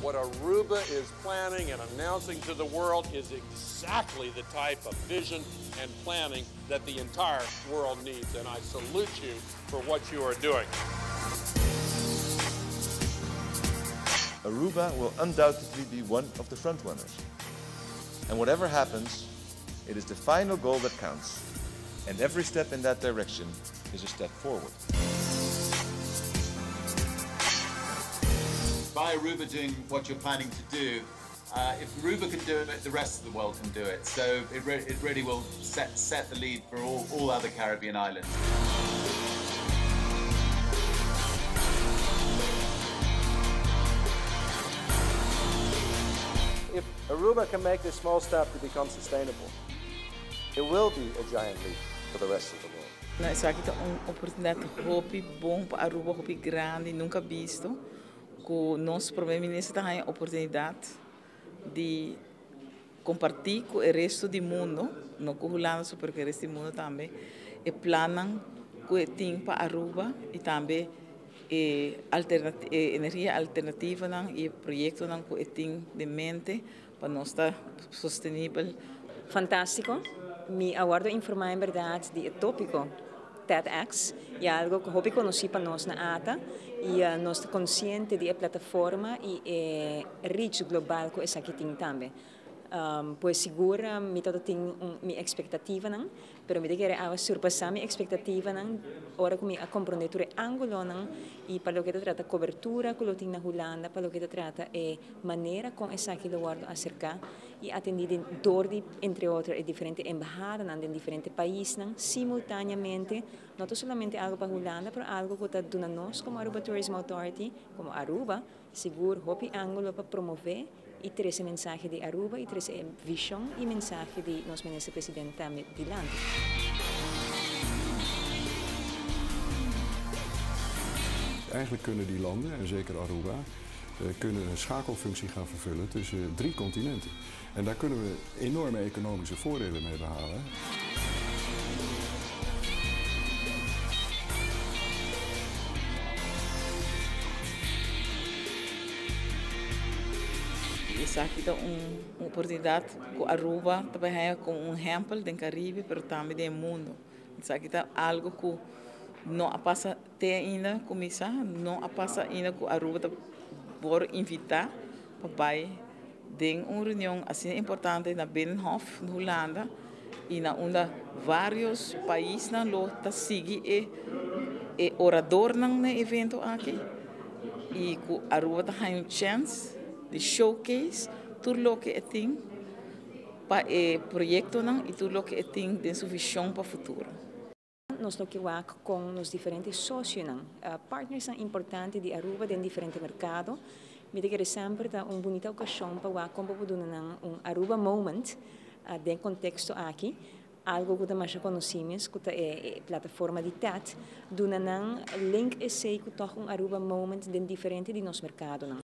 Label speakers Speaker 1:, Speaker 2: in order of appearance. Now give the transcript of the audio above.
Speaker 1: What Aruba is planning and announcing to the world is exactly the type of vision and planning that the entire world needs. And I salute you for what you are doing.
Speaker 2: Aruba will undoubtedly be one of the frontrunners. And whatever happens, it is the final goal that counts. And every step in that direction is a step forward.
Speaker 3: By Aruba doing what you're planning to do, if Aruba can do it, the rest of the world can do it. So it really will set the lead for all other Caribbean islands.
Speaker 4: If Aruba can make this small step to become sustainable, it will be a giant leap for the rest of the world.
Speaker 5: No, esaki ta un oportunidat hopi bon pa Aruba, hopi grandi, nunka bisto, ku nos promé minister ta haña oportunidat di kompartí ku e resto di mundu, no ku Hulanda so, pero ku e resto di mundu tambe, e plannan ku e tin pa Aruba i tambe e energia alternativonan i e proyektonan ku e tin den mente pa nos ta sostenibel.
Speaker 6: Fantástiko. Mi a wòrdu informá en bèrdat di e tópiko TEDx i algu ku hopi konosí pa nos na ATA i nos ta konsiente di e plataforma i e reach global ku esaki tin tambe. Pues sigur mi tabata tin un mi ekspektativanan, pero mi ta kere awe surpasá mi ekspektativanan ora ku mi a komprondé tur e ángulonan i pa loke ta trata kobertura ku lo tin na Hulanda, pa loke ta trata e manera kon esaki lo wòrdu aserká i atendí den dor di entre otro e diferente embahadanan den diferente paisnan simultáneamente. No ta solamente algu pa Hulanda, pero algu ku ta duna nos komo Aruba Tourism Authority, komo Aruba, sigur hopi ángulo pa promové i trese mensahe di Aruba i trese e vishon i mensahe di nos Minister President tambe dilanti.
Speaker 7: Eigenlijk kunnen die landen, en zeker Aruba, kunnen een schakelfunctie gaan vervullen tussen drie continenten. En daar kunnen we enorme economische voordelen mee behalen.
Speaker 5: Esaki ta un oportunidat ku Aruba ta bai haña komo un ehèmpel den Karibe pero tambe den e mundu. Esaki ta algu ku no a pasa te ainda kuminsá, no a pasa ainda ku Aruba ta por invitá pa bai den un reunion asina importante na Binnenhof na Hulanda i na unda vários paisnan lo ta sigui e e oradornan na e evento aki i ku Aruba ta haña un chèns di showcase tur loke e tin pa e proyektonan i tur loke e tin den su vishon pa futuro.
Speaker 6: Nos lo ke wak kon nos diferente sosionan, partnersnan importante di Aruba den diferente merkado. Mi ta kere semper ta un bunita okashon pa wak kon bo por duna nan un Aruba moment den konteksto aki, algo ku ta masha konosí mes ku ta e plataforma di TED, duna nan link esei ku tòg un Aruba moment den diferente di nos merkadonan.